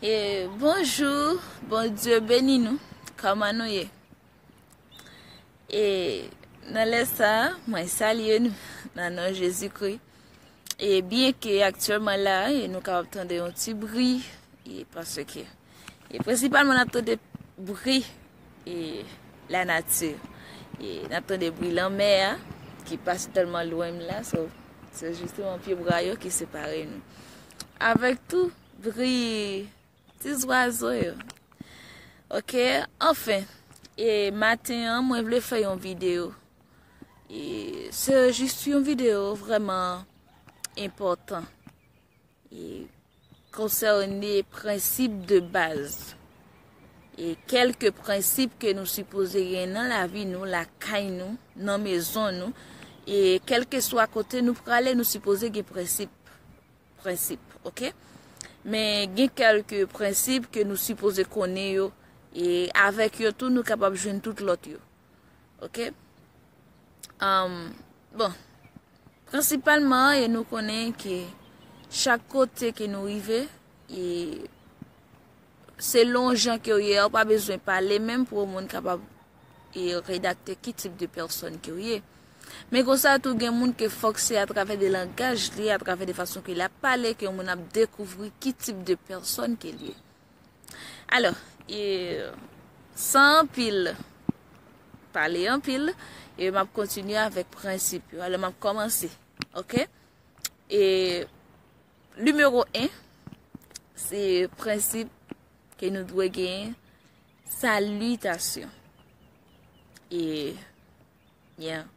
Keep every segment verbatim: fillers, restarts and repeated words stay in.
E bonjou, Bondye beni nou. Kòman nou ye? E nan lè sa a, mwen salye nou nan non Jezikri. E byen ke aktyèlman la, e nou kapab tande yon ti bri, e paske, e prensipalman n ap tande bri, e lanati. E n ap tande bri lanmè a, ki pa si tèlman lwen m la, so, se jisteman pyebwa yo ki separe nou. Avèk tou, bri ti zwazo yo. Ok, anfen, e maten an, mwen vle fè yon videyo. E se jis yon videyo vrèman enpòtan. E konsène prensip de baz. E kèlke prensip ke nou sipoze gen nan lavi nou, lakay nou, nan mezon nou. E kèlkeswa kote nou prale, nou sipoze gen prensip. Prensip, ok? Men gen kèlke prensip ke nou sipoze konnen yo, e avèk yo tou, nou kapab jwenn tout lòt yo. Ok? Ahn, bon, prensipalman, e nou konnen ke chak kote ke nou rive, e selon jan ke w ye a, ou pa bezwen pale menm pou yon moun kapab, e redakte ki tip de pèsòn ke w ye. Men konsa tou, gen moun ke fòk se atravè de langaj li, atravè de fason ke l ap pale, ke yon moun ap dekouvri ki tip de pèsòn ke l ye. Alò, e san anpil pale anpil, e m ap kontinye avèk prensip yo. Alò, m ap kòmanse, ok? E nimewo en, se prensip ke nou dwe genyen, salitasyon. E, yeah.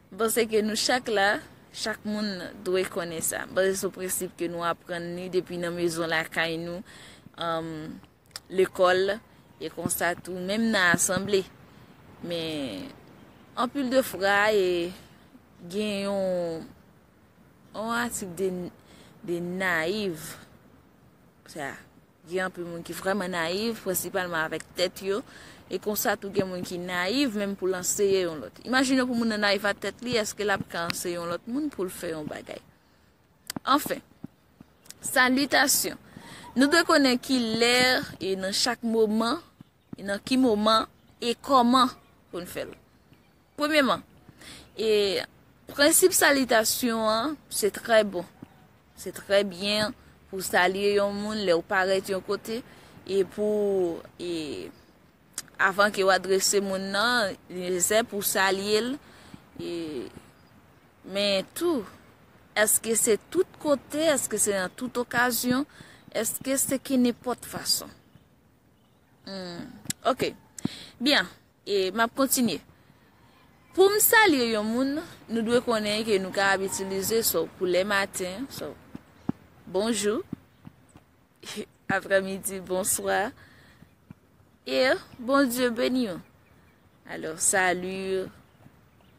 M panse ke nou chak la, chak moun dwe konnen sa. M panse se yon prensip ke nou aprann li depi nan mezon lakay nou, um, lekòl, e konsa tou, menm nan asanble. Men, anpil de fwa, e gen yon, yon atik de, de nayiv. Sa, gen anpil moun ki vrèman nayiv, prensipalman avèk tèt yo. E konsa tou, gen moun ki nayiv menm pou l anseye yon lòt. Imajine pou moun nan nayiv ak tèt li, èske l ap ka anseye yon lòt moun pou l fè yon bagay? Anfen, salitasyon. Nou dwe konnen ki lè e nan chak moman, e nan ki moman e kòman pou n fè l. Premyèman, e prensip salitasyon an, se trè bon. Se trè byen pou salye yon moun lè w parèt yon kote, e pou, e avan ke w adrese moun nan, li nesesè pou w salye l. E, men tou, èske se tout kote? Èske se nan tout okazyon? Èske se kenenpòt fason? Hmm, ok. Byen, e m ap kontinye. Pou m salye yon moun, nou dwe konnen ke nou kapab itilize, so, pou lè maten, so, bonjou, aprèmidi, bonswa, e Bondye beni w. Alò, sali,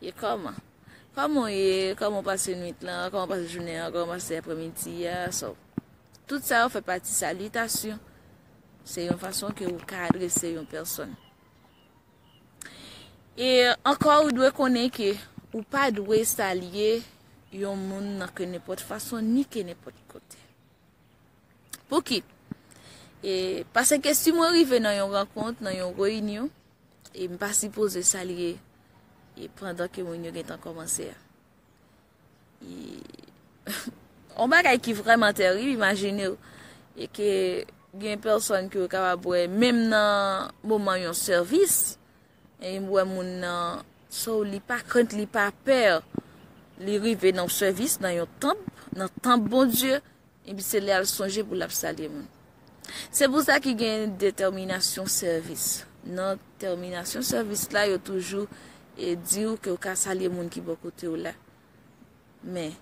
e kòman? Kòman w ye? Kòman w pase nwit lan? Kòman w pase jounen an? Kòman w pase aprèmidi a? So, tout sa yo fè pati salitasyon. Se yon fason ke ou ka adrese yon pèsòn. E ankò, ou dwe konnen ke ou pa dwe salye yon moun nan kenenpòt fason, ni kenenpòt kote. Pouki? E, paske si mwen rive nan yon rankont, nan yon reyinyon, e m pa sipoze salye, e pandan ke moun yo gentan kòmanse a. E, yon bagay ki vrèman tèrib, imajine w, e ke gen pèsòn ke w kapab wè, menm nan moman yon sèvis, e m wè moun nan, so, li pa krent, li pa pè, li rive nan yon sèvis, nan yon tanp, nan tanp Bondye, epi se lè a l sonje pou l ap salye moun. Se pou sa ki gen detèminasyon sèvis. Nan tèminasyon sèvis la, yo toujou, e, di w ke w ka salye moun ki bò kote w la. Men,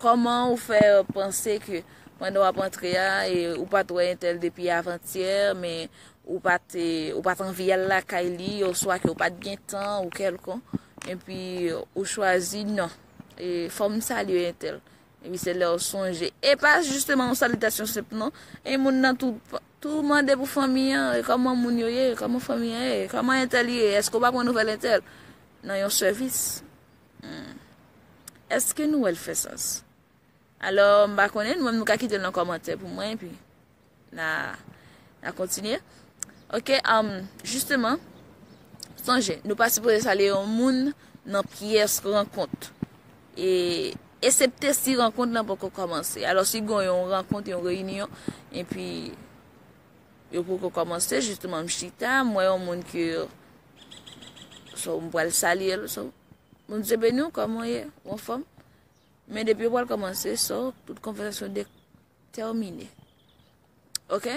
kòman ou fè panse ke pandan w ap antre a, e, ou pa t wè entèl depi avantyè, men ou pa t, ou pa t anvi al lakay li, oswa ke ou pa t gen tan, ou kèlkonk, epi ou chwazi, non, e, fò m salye entèl. Epi se lè w sonje. E pa jisteman yon salitasyon senp, non. E moun nan tou, tou mande pou fanmi an, e kòman moun yo ye, kòman fanmi an ye, kòman entèl ye, èske w pa pran nouvèl entèl? Nan yon sèvis. Hmm. Èske nou wè l fè sans? Alò, m pa konnen, nou menm nou ka kite l nan kòmantè pou mwen, epi N a, n a kontinye. Ok, um, jisteman, sonje, nou pa sipoze salye yon moun nan pyès rankont. E, esepte si rankont lan poko kòmanse. Alò, si gen yon rankont, yon reyinyon, epi yo poko kòmanse, jisteman, m chita, m wè yon moun ke, so, m pral salye l, so, Bondye beni w, kòman w ye? Ou anfòm? Men depi yo pral kòmanse, so, tout konvèsasyon de tèmine. Ok?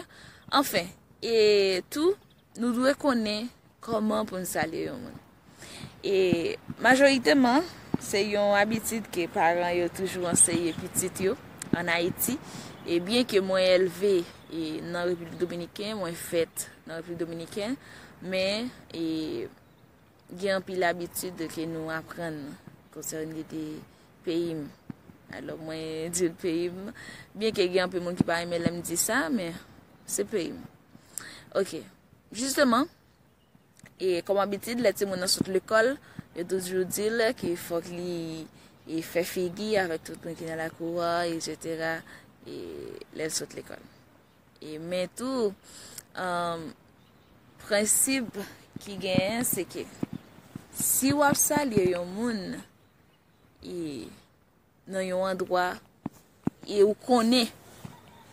Anfen, e tou, nou dwe konnen kòman pou n salye yon moun. E majoriteman, se yon abitid ke paran yo toujou anseye pitit yo ann Ayiti. E byen ke mwen elve e nan Repiblik Dominiken, mwen fèt nan Repiblik Dominiken, men e gen anpil abitid ke nou aprann konsène de peyi m. Alò, mwen di l peyi m, byen ke gen anpil moun ki pa renmen lè m di sa, men se peyi m. Ok. Jisteman, e kòm abitid, lè timoun nan sot lekòl, yo toujou di l ke fòk li e fè figi avèk tout moun ki nan lakou a, etsetera, e lè l sot lekòl. E men tou, um, prensip ki genyen, se ke si w ap salye yon moun, e nan yon andwa, e ou konnen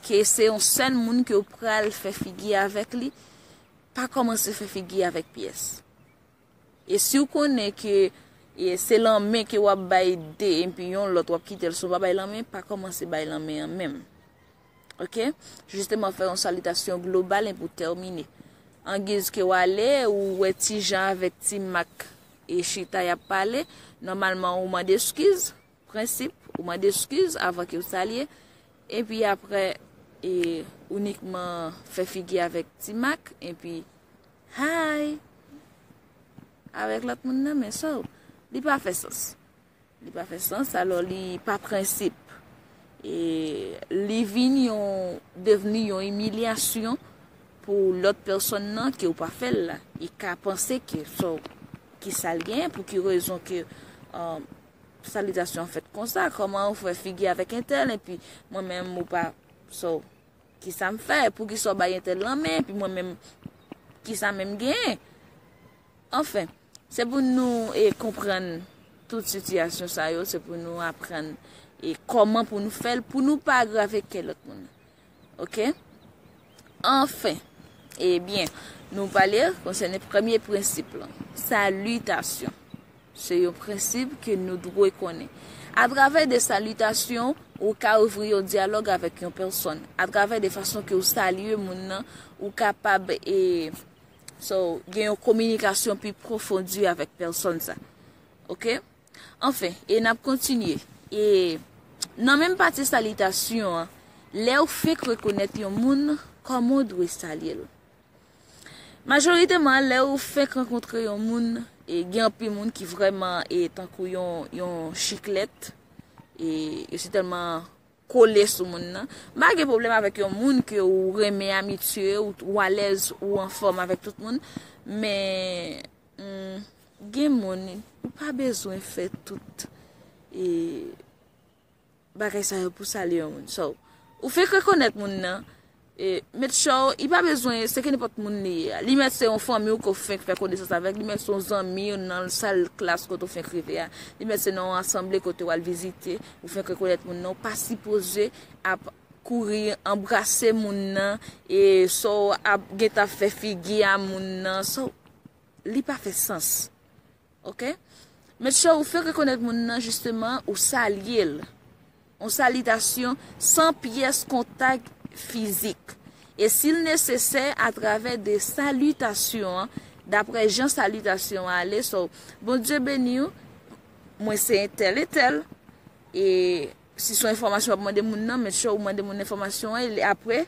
ke se yon sèl moun ke w pral fè figi avèk li, pa kòmanse fè figi avèk pyès. E si w konnen ke e se lanmen ke w ap bay de, epi yon lòt w ap kite l, si w pa bay lanmen, pa kòmanse bay lanmen an menm. Ok? Jisteman, fè yon salitasyon global e pou tèmine. Angiz ke w ale, ou wè Tijan avèk Ti Mak e chita y ap pale, nòmalman ou mande eskiz, prensip, ou mande eskiz avan ke w salye, epi apre, e, inikman fè figi avèk Ti Mak, epi hi avèk lòt moun nan, men so, li pa fè sans. Li pa fè sans, alò li pa prensip. E li vin yon, devni yon imilyasyon pou lòt pèsòn nan ke w pa fè l la. E ka panse ke so, ki sa l genyen, pou ki rezon ke, um, salitasyon an fèt konsa, kòman ou fè figi avèk entèl, epi mwen menm ou pa, so, ki sa m fè, pou ki sa w bay entèl lanmen, epi mwen menm, ki sa menm genyen? Anfen, se pou nou e konprann tout sitiyasyon sa yo, se pou nou aprann e kòman pou nou fè l, pou nou pa agrave kè lòt moun. Ok? Anfen, ebyen, nou pale konsène premye prensip lan, salitasyon. Se yon prensip ke nou dwe konnen. Atravè de salitasyon, ou ka ouvri yon dyalòg avèk yon pèsòn. Atravè de fason ke ou salye moun nan, ou kapab e, so, gen yon kominikasyon pi pwofondi avèk pèsòn sa. Ok? Anfen, e n ap kontinye. E nan menm pati salitasyon an, lè ou fenk rekonèt yon moun, kòman w dwe salye l? Majoriteman, lè ou fenk rankontre yon moun, e gen anpil moun ki vrèman e tankou yon, yon chiklèt, e yo sitèlman kole sou moun nan. M pa gen pwoblèm avèk yon moun ke ou renmen, amitye, ou, ou alèz, ou anfòm avèk tout moun, men, hmm, gen moun, ou pa bezwen fè tout, e, bagay sa yo pou salye yon moun. So, ou fenk rekonèt moun nan, e, make sure, li pa bezwen, se ke nenpòt moun li ye. Li mèt se yon fanmi w ke w fenk fè konesans avèk, li mèt se yon zanmi w nan sal klas kote w fenk rive a, li mèt se nan yon asanble kote w al vizite, ou fenk rekonèt moun nan, ou pa sipoze ap kouri anbrase moun nan, e so w ap gentan ap fè figi a moun nan. So, li pa fè sans. Ok? Make sure ou fenk rekonèt moun nan, jisteman, ou salye l. Yon salitasyon san pyès kontak fizik. E si l nesesè, atravè de salitasyon an, daprè jan salitasyon an ale, so, Bondye beni w, mwen se entèl, entèl. E si se yon enfòmasyon w ap mande moun nan, make sure ou mande moun enfòmasyon an, e apre,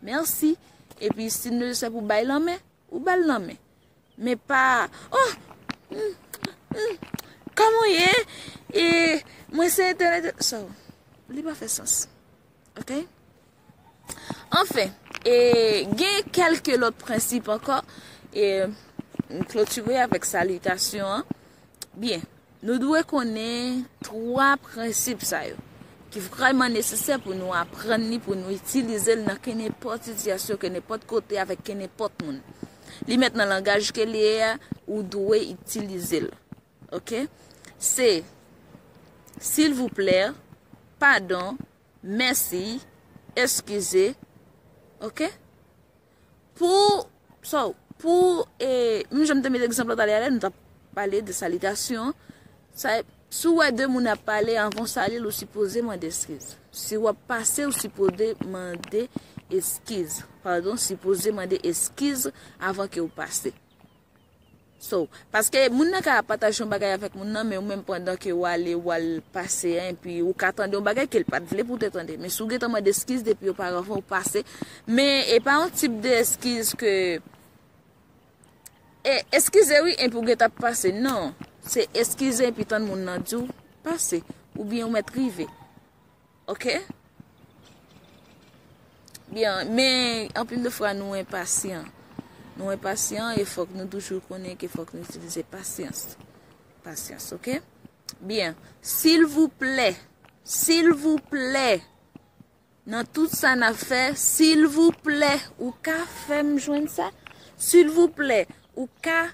mèsi. Epi si l nesesè pou bay lanmen, ou ba l lanmen. Men pa, oh, mm, mm, kòman w ye? E mwen se entèl, entèl. So, li pa fè sans. Ok? Anfen, e gen kèlke lòt prensip ankò. E m klotire avèk salitasyon an. Byen, nou dwe konnen twa prensip sa yo. ki vrèman nesesè pou nou aprann li, pou nou itilize l nan kenenpòt sitiyasyon, kenenpòt kote, avèk kenenpòt moun. Li mèt nan langaj ke li ye a, ou dwe itilize l. Oke? Se silvouplè, padon, mèsi, eskize. Oke? Pou, so, pou, e, menm jan m te met egzanp la talè a, lè nou t ap pale de salitasyon, sa, si w wè de moun ap pale, anvan w salye l, ou sipoze mande eskiz. Si w ap pase, ou sipoze mande eskiz. Padon, sipoze mande eskiz avan ke w pase. So, paske moun nan ka pataje yon bagay avèk moun nan, men ou menm pandan ke w ale, w al pase, epi ou ka tande yon bagay ke l pa t vle pou w te tande. Men si w gentan mande eskiz depi oparavan ou pase, men e pa yon tip de eskiz ke, e, eskize wi, epi w gentan pase. Non, se eskize epi tann moun nan di w pase, oubyen ou mèt rive. Oke? Byen, men anpil de fwa nou enpasyan. Nou enpasyan e fòk nou toujou konnen ke fòk nou itilize pasyans. Pasyans, oke? Byen, silvouplè, silvouplè, nan tout sa n ap fè, silvouplè, ou ka fè m jwenn sa? Silvouplè, ou ka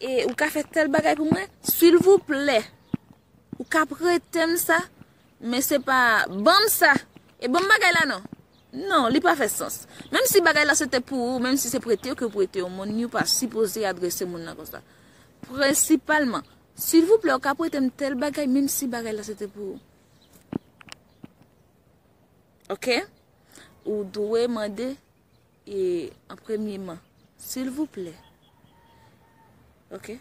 e ou ka fè tèl bagay pou mwen? Silvouplè, ou ka prete m sa? Men se pa ban m sa, e ban m bagay la non. Non, li pa fè sans. Menm si bagay la se te pou ou, menm si se prete ke w prete yon moun, ou pa sipoze adrese moun nan konsa. Prensipalman, silvouplè, ou ka prete m tèl bagay, menm si bagay la se te pou ou. Oke? Ou dwe mande e an premyeman, silvouplè. Oke?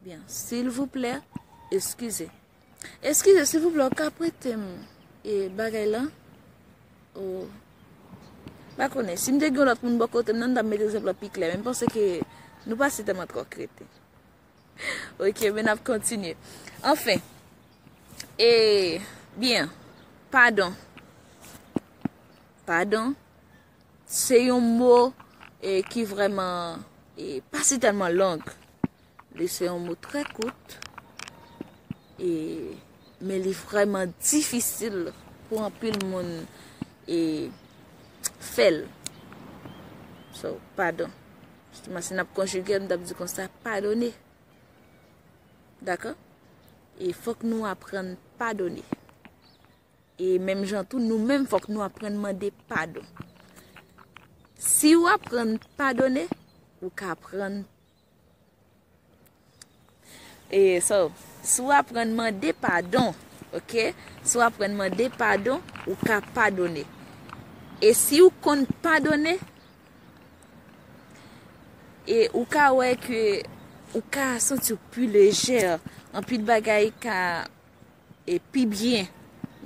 Byen, silvouplè, eskize. Eskize, silvouplè, ou ka prete m e bagay lan? O, pa konnen. Si m te gen yon lòt moun bò kote m nan, m t ap mete egzanp lan pi klè, men m panse ke nou pa si tèlman twò krete. Oke, men n ap kontinye. Anfen, e, byen, padon. Padon, se yon mo, e, ki vrèman, e, pa si tèlman long. Li se yon mo trè kout, e, men li vrèman difisil pou anpil moun, e, fè l. So, padon. Jisteman, si n ap konjige, m t ap di konsa, padone. Dakò? E fòk nou aprann padone. E menm jan tou, nou menm fòk nou aprann mande padon. Si w aprann padone, ou ka aprann, e, so, si w aprann mande padon, oke? Si w aprann mande padon, ou ka padone. E si w konn padone, e ou ka wè ke ou ka santi w pi lejè, anpil bagay ka, e, pi byen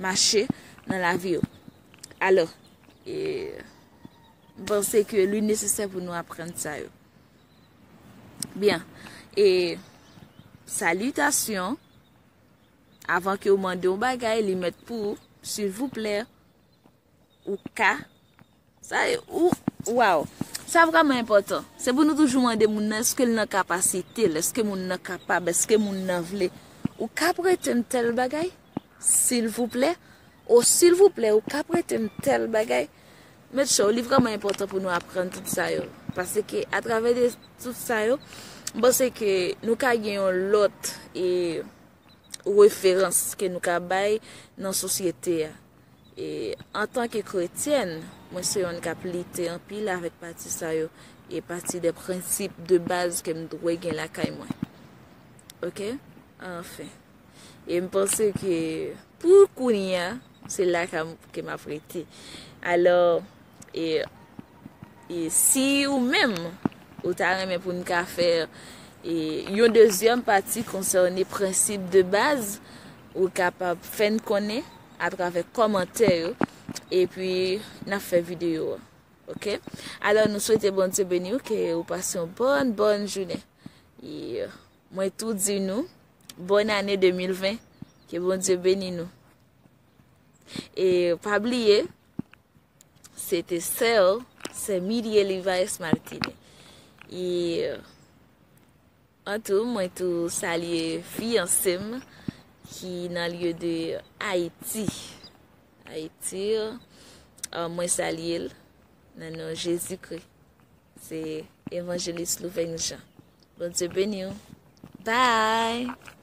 mache nan lavi w. Alò, e, m panse ke li nesesè pou nou aprann sa yo. Byen, e, salitasyon, avan ke w mande yon bagay, li mèt pou ou, silvouplè, ou ka. Sa, ou, waw. Sa vrèman enpòtan. Se pou nou toujou mande moun nan, èske l nan kapasite l, èske moun nan kapab, èske moun nan vle. Ou ka prete m tèl bagay, silvouplè? O, silvouplè, ou ka prete m tèl bagay? Mèt cho, li vrèman enpòtan pou nou aprann tout sa yo. Paske atravè de tout sa yo, m panse ke nou ka gen yon lòt, e, referans ke nou ka bay nan sosyete a. E antanke kretyèn, mwen se yonn k ap lite anpil avèk pati sa yo, e pati de prensip de baz ke m dwe gen lakay mwen. Oke? Anfen. E m panse ke pou kounye a, se la ka m, ke m ap rete. Alò, e, e si ou menm, ou ta renmen pou n ka fè, e, yon dezyèm pati konsène prensip de baz, ou kapab fè n konnen atravè kòmantè yo, epi n ap fè videyo a. Oke? Alò, nou swete Bondye beni w, ke ou pase yon bòn, bòn jounen. E mwen tou di nou, bòn ane de mil ven, ke Bondye beni nou. E pa bliye, se te sè w, sè Milie Levice Martine. E an tou, mwen tou salye fiyanse m ki nan lye de Ayiti. Ayiti. Mwen salye l nan non Jezikri. Se Evanjelis Louveng Jean. Bondye beni w. Bye!